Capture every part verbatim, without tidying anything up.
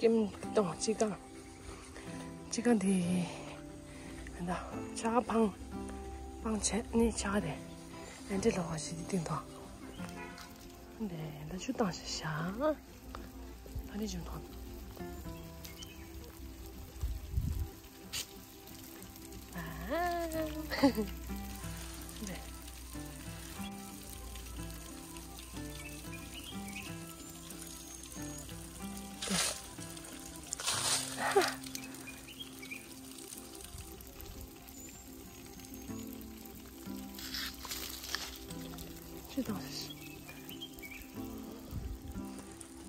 ཀེམ་གཏོང་། ཅི་གང་ཅི་གང་དེ་ད་ཆ་ཕང་ཕང་བྱས་ནས་ཆ་རེ་ཨན་ཏི་ལོག་ཞིག་དེ་སྟེང་དང་། འདི་ད་ཆུ་བཏང་ཞིག་བཞག་ད་ནི་ཅུང་ཐོན། ཅི་དང་།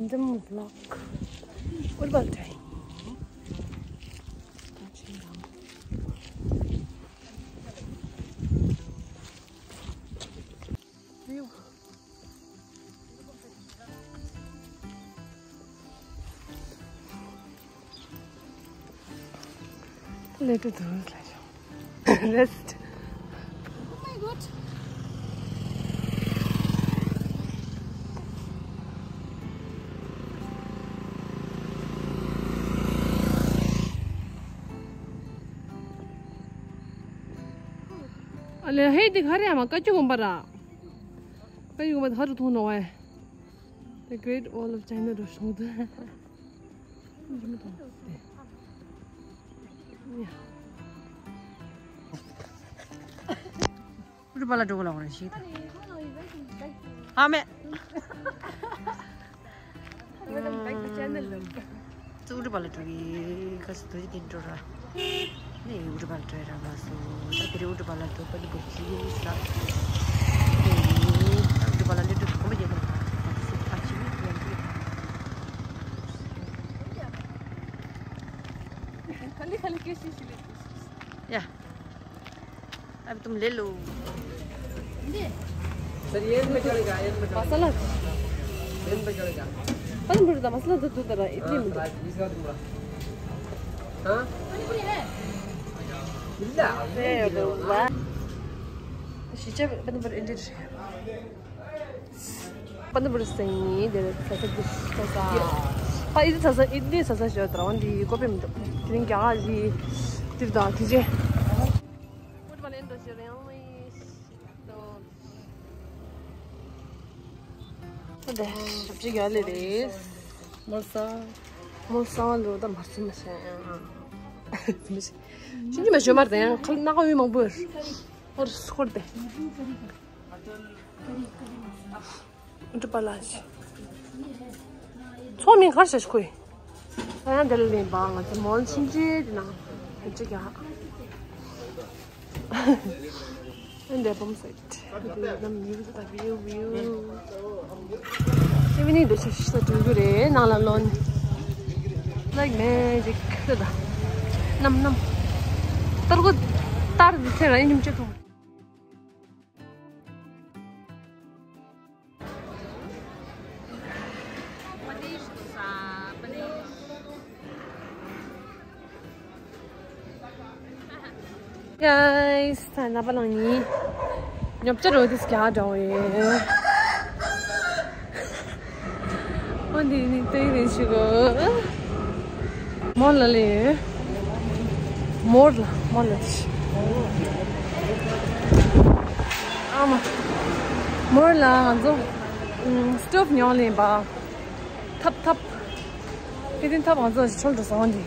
འདི་མོ་ལགས། ཨུ་རུ་བལ་ཏྲ་ཡིན། Later to rest. Oh my God. ཨ་ལེ། ཧེ། འདི་ག་རེ་ཡ་མ་ཀ་ཅུ་གོམ་པ་ར། ཀ་ཅུ་གོམ་པ་ཧ་རུ་ཐུང་ནོ་ཝེ། The Great Wall of China རུ་ཤོང་དུ། ཨུ་རུ་པ་ལ་འགྲོ་གི་ལ་འོ་རེ་ཞིག་ཨ་མེ། Welcome back to channel. ཙུ་ཨུ་རུ་པ་ལ་འགྲོ་གི་ཁ་སི་དུ་ཅི་དེ་འགྲོ་ར། ནི་ཨུ་རུ་པ་ལ་འགྲོ་ཡ་ར་མ་སུ། ད་དེ་རིང་ཨུ་རུ་པ་ལ་འགྲོ་པ་ནི་གོ་ཅི་ཡིན་ས། ནི་ཨུ་རུ་པ་ལ་ལེ་འགྲོ་གོ་མ་ཡེ་ད་ད་སི་ཐ་ཆི་ནི་ཡང་གི། खाली खाली कैसी सिलेक्ट। या। अब तुम ले लो। सर, ये इनमें चलेगा, ये इनमें चलेगा। मसाला। ये इनमें चलेगा। पनीर बुर्दा मसाला तो तू तरह इडली में। हाँ, राइस, इसका दूंगा। हाँ? पनीर है? बिल्ला। अरे, वाह। शीशे में पनीर बुर्दा इंडियन। पनीर बुर्दा सही, दे दे, ससा डिश, ससा। हाँ, इडली ससा, इडली ससा जो तरह वाली, गोभी में तो, कितनी क्या वाली, तिर दाल कीजिए। འདི་ཞབས་ཕྱི་རྒྱག་ལེ་རེད། མོལ་ས། མོལ་ས་ལོ་ད་མར་ཚུན་མ་ཤེས། ཤིན་ཅི་མ་ཞོ་མར་དང་ཁལ་སྣ་ཁ་ཡོད་མང་པོ་ཡོད། ཧོར་ཧོར་དེ། འདི་པ་ལ་ཞིག་ཚོགས་མིང་གར་ཞིག་ཁོས། ད་ཡང་འདི་ལ་ལེན་པ་ང་ཚོ་མོལ་ཕྱིན་ཆད་དེ་ནང་ཡིན་ཅིག་ཡ། འདི་བུམ་སེ་ཊི། འདི་ནམ་ཡུལ་དུ་ད་བིའུ་བིའུ། ཨི་ཝི་ནིང་དུ་ཤ་ཤ་འགྲོ་རྒྱུ་རེད་ནང་ལ་ལོན། Like magic. ད་ནམ་ནམ། ཏར་གོ་ཏར་འདི་ཚེ་ར་ཡིན་ཉིམ་ཅེ་ཐུང་། Guys, ད་ནག་པ་ལང་ནི་ཉོབ་ཅ་རོ་དིས་ཀྱ་འདྲ་བོ་ཡོད། འོ་འདི་ནི་ཏོའི་རེ་ཞུ་གོ། མོར་ལ་ལེ། མོར་ལ་མོར་ལ་ཤི། ཨ་མ། མོར་ལ་ང་ཚོ་སྟོབ་ཉོ་ལེན་པ། ཐབ་ཐབ། དེ་དེ་ཐབ་ང་ཚོ་ཆོལ་འགྲོ་སོང་འདི།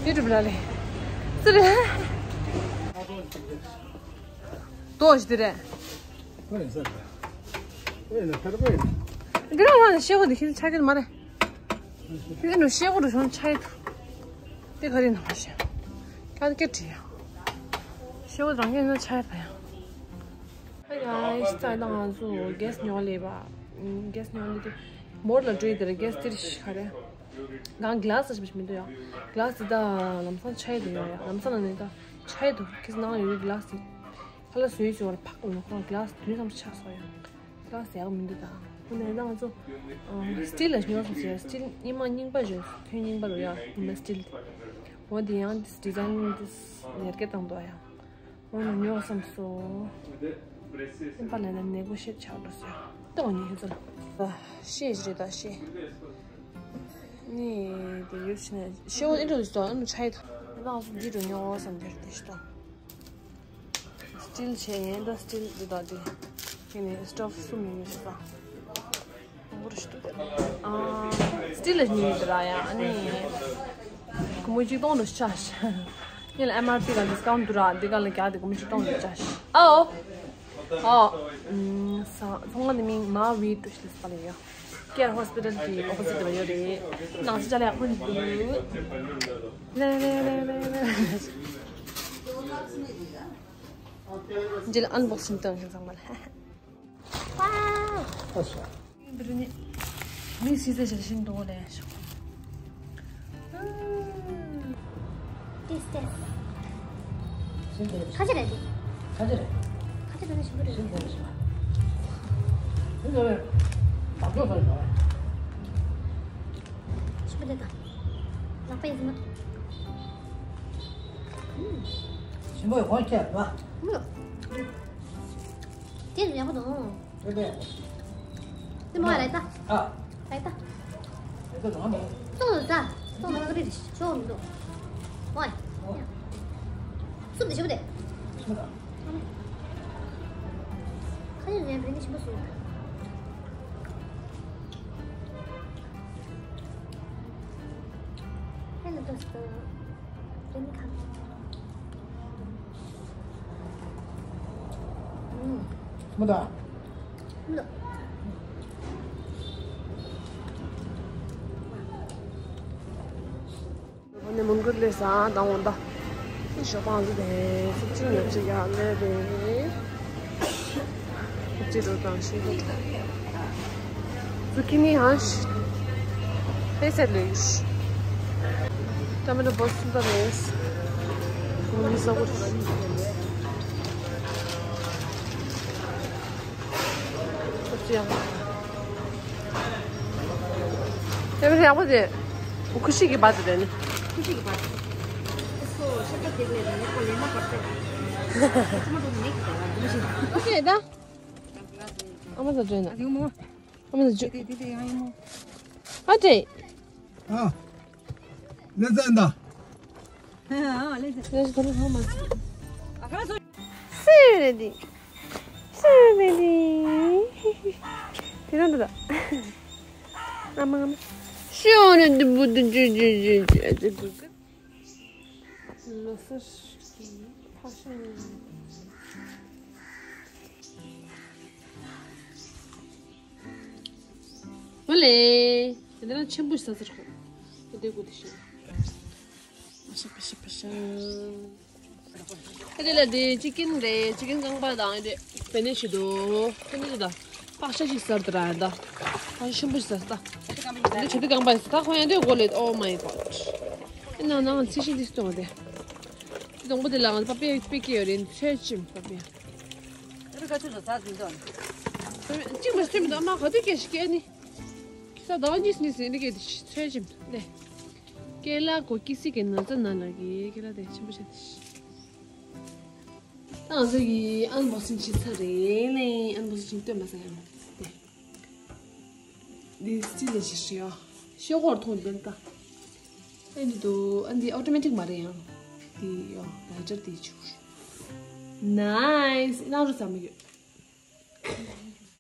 དེ་གྲུབ་ལ་ལེ། ཙི་རེ། ཏོ་ཞི་དེ་རེད། འདི་རང་ང་ཤེས་གོ་འདི་ཤེས་ཆ་གི་མ་རེད། འདི་ནུ་ཤེས་གོ་རུ་ཤོང་ཆ་ཡི་ཐུ། དེ་ག་རེ་ནང་ཤེས། ཀ་ཀེ་ཀྲི་ཡ། ཤེས་གོ་རང་གི་ནུ་ཆ་ཡི་ཕ་ཡ། ཧའི་གའེ་སི། ད་ང་ཚོ་གེ་སི་ཉོ་ལེ་བ། གེ་སི་ཉོ་ལེ་དེ། མོར་ལ་འགྲོ་ཡི་དེ་ར་གེ་སི་དེ་རི་ཤི་ཁ་རེ། གང་གི་ལ་སི་ཞིག་མི་འདུག་ཡ། གི་ལ་སི་དེ་ད་ལམ་སང་ཆ་ཡི་དུ་ཡོད་ཡ། ལམ་སང་ན་ནི་ད་ཆ་ཡི་དུ་གེ་སི་ནང་ཡོད་གི་ལ་སི་དེ། ཁ་ལ་སུའི་ཟེར་བ་ལ་ཕག་ལ་ཁོ་གི་ལ་སི་དེ་དུས་ཙམ་ཆགས་སོང་ཡ། གི་ལ་སི་ཡག་མི་འདུག་ད། ཁོ་ནས་ད་ང་ཚོ་སི་ཊིལ་ལ་ཉོ་སོང་ཟེར། སི་ཊིལ་རྙིང་མ་རྙིང་པ་བཞོན་ཐོན་རྙིང་པ་རུ་ཡ་ཡིན་པ་སི་ཊིལ་དེ། འོ་དེ་ཡང་ཌི་ཛའིན་དེ་ཡར་རྒྱས་བཏང་འདུག་ཡ། འོ་ན་ཉོ་བསམ་སོང་། ཨིན་པ་ལ་ན་ནེ་གོ་ཤེཊ་ཆགས་འགྲོ་སོང་། ཏོག་ནི་ཧེ་ཙོ། ཤེས་རེད་ད་ཤེས། ནི་དེ་ཡོད་ཤེས་ནས་ཤེས་འོ་ཨེ་འགྲོ་ཟིག་ཏོ་ཨ་ནུ་ཆ་ཡི་ཏོ། ང་ཚོ་འདི་རུ་ཉོ་བསམ་དེར་དེ་ཤི་ཏོ། སི་ཊིལ་བྱས་ཡིན་ད་སི་ཊིལ་འདི་དང་འདི། དེ་ནས་སི་ཊོབ་གསུམ་ཡོད་ཤི་ད། ཨ་སི་ཊིལ་ལ་གཉིས་ཡོད་ར་ཡ་ཨ་ནི། སྒོར་མོ་གཅིག་སྟོང་དུ་ཆ་ཤི། ངས་ལ་ཨེམ་ཨར་པི་ལ་ཌི་སི་ཀའུན་ཊི་འདུག་ར་འདི་ག་ལ་རྒྱག་དེ་སྒོར་མོ་གཅིག་སྟོང་དུ་ཆ་ཤི། ཨའོ། ཨོ། ཨུམ། ས་ཚོང་ཁང་དེ་མིང་མ་ཝི་ཏུ་ཤི་ལ་སི་པ་ལ་ཡོད། ཀེར་ཧོ་སི་པི་ཊལ་གྱི་ཨོ་པོ་སི་ཊི་ལ་ཡོད་རེད། ནང་ཆ་ཅ་ལག་ཡག་པོ་འདུག་ལེ་ལེ་ལེ་ལེ་ལེ། འདི་ལ་ཨན་བོག་སིང་བཏང་ཤིང་ཚང་མ་ལ། ཨ་ཤ། འདིར་ནི་མི་སི་ཟེར་ཞིག་ཤིང་འདུག་ལས་ཤོག་ཏིས་ཏིས། ཤིང་འདི་ཁ་ཆེ་རེད་དེ། ཁ་ཆེ་རེད། ཁ་ཆེ་རེད་ཤིང་རེད། ཤིང་འདི་ཤིང་། ཤིང་འདི་བདག་ཅོག་ཚོ་ཡིན་པ། ཤིང་འདི་དང་། ལག་པ་ཡིན་ཟིན་མ། ཤིང་པོ་ཡི་གོང་ཁྱེར་བ། ཨུ། དེ་ཡག་པོ་འདུག་དེ་མོ་རེད་ད། ཨ། རེད་ད། རེད་ད། སོང་ད། སོང་ད་རེད་ཤོག་མི་འདུག་ཨོའི། སུབ་དེ་ཞིབ་དེ། ཁ་ཡོད་ནས་བེ་ནི་ཞིམ་པོ་སུབ། ཧེ་ལ་ཏོ་སི་ཏོ། བེ་ནི་ཁམ། མི་འདུག་མི་འདུག་ཨ་ནི་མུན་གུར་ལས་ས་དང་འོང་ད། ཤོག་པང་འདི་དེ་སུབ་ཅིག་ཉོ་ཅིག་ཡག་ལས་རེད། སུབ་ཅིག་རོ་དང་ཤིང་ཏོག་ཛུ་ཀི་ནི་ཧ་ཤ། ཧེ་སེ་ལུས། ཊོ་མེ་ཊོ་བོ་སུ་ད་ལེས། ཁོང་མི་ས་བོ། ཨོ་ཙི་ཡང་། དེ་བས་ཡག་པོ་དེ། ཁུ་ཤི་གི་བ་དེ་དེ་ནི། ཁུ་ཤི་གི་བ་དེ། སོ་ཤ་ཀ་དེ་ལས་ནི་ཁོ་ལེན་ན་བར་ཏེ། ཅི་མ་འགྲོ་མེད་གི་དེ་ལ་འགྲོ་ཤི། ཨོ་ཁེ་ད། ཨ་མ་ཟ་ཅོ་ཡིན་ན། ཨ་ཡིན་མོ། ཨ་མ་ཟ་ཅོ། དེ་དེ་དེ་ཡང་ཡིན་མོ། ཨ། ལེ་ཙན་ད། ཨ་ལེ་ཙན། ལེ་ཙན་ཧོ་མ། ཨ་ཁ་ལ་སོ། སེ་རེད་དེ། སེ་རེད་དེ། དེ་ན་འདུག་ད། ཨ་མ་ཨ་མ། ཤོ་ནི་འདི་བུ་འདི་ཇུ་ཇུ་ཇུ་ཇུ་ཨ་ཙི་གུ་གུ། ལོ་སར་ཕ་ཤ་ནི། ཨོ་ལེ། དེ་ནས་ཆེན་པོ་ཟ་ཟེར་ཁོ། དེ་དགོས་དེ་ཤེས། ཕ་ཤ་ཕ་ཤ་ཕ་ཤ། ཨ་དེ་ལ་དེ་ཅི་ཀིན་རེད། ཅི་ཀིན་རྐང་པ་དང་དེ་སྤེ་ནེ་ཞིག་འདུག་སྤེ་ནེ་ཞིག་དང་ཕག་ཤ་ཞིག་ཟེར་དེ་ར་ཡིན་ད། ཕག་ཤ་ཆེན་པོ་ཞིག་ཟེར་ད། དེ་ཆུ་དེ་རྐང་པ་ཡིན་ད་ཁོ་ཡང་དེ་དགོས་ལེ། Oh my god། ཨེ་ན་ན་ང་ཚི་ཤིང་དེ་སྟོང་དེ། དེ་དང་པོ་དེ་ལ་ང་ཚོ་པ་པེ་པེ་ཀེ་ཡོད་རེད། ཚོད་ཅིམ་པ་པེ། རི་ཁ་ཆུ་ཚོད་ཚ་ཟིན་ཚོད། ཅིག་མ་སེམས་དང་མ་ག་དུས་སྐད་ཞིག་སྐད་ནི། ཁྱི་ས་དང་གཉིས་ནི་ཟིན་ནི་སྐད་དེ་ཚོད་ཅིམ་ལེ། ཀེ་ལ་གོ་ཀི་སི་ཀེ་ན་ཙ་ན་ལ་གི་ཀེ་ལ་དེ་ཆེན་པོ་ཆེ་དེ་ཤི། ང་ཚོ་གི་ཨན་བོ་སིང་བྱེད་ཚར་རེད་ལེ། ཨན་བོ་སིང་སྟོན་མ་ས་ཡང་དེ། འདི་སི་ལ་ཞིག་ཤི་ཡོ། ཤོག་གོར་ཐོང་དེ་ལྟ། ཨན་འདི་དུ་ཨན་འདི་ཨོ་ཏོ་མེ་ཊིག་མ་རེད་ཡང་། འདི་ཡོ་ལ་ཇར་འདི་ཆུ། ནའིས། ཨི་ན་རུ་ཙམ་ཡོད།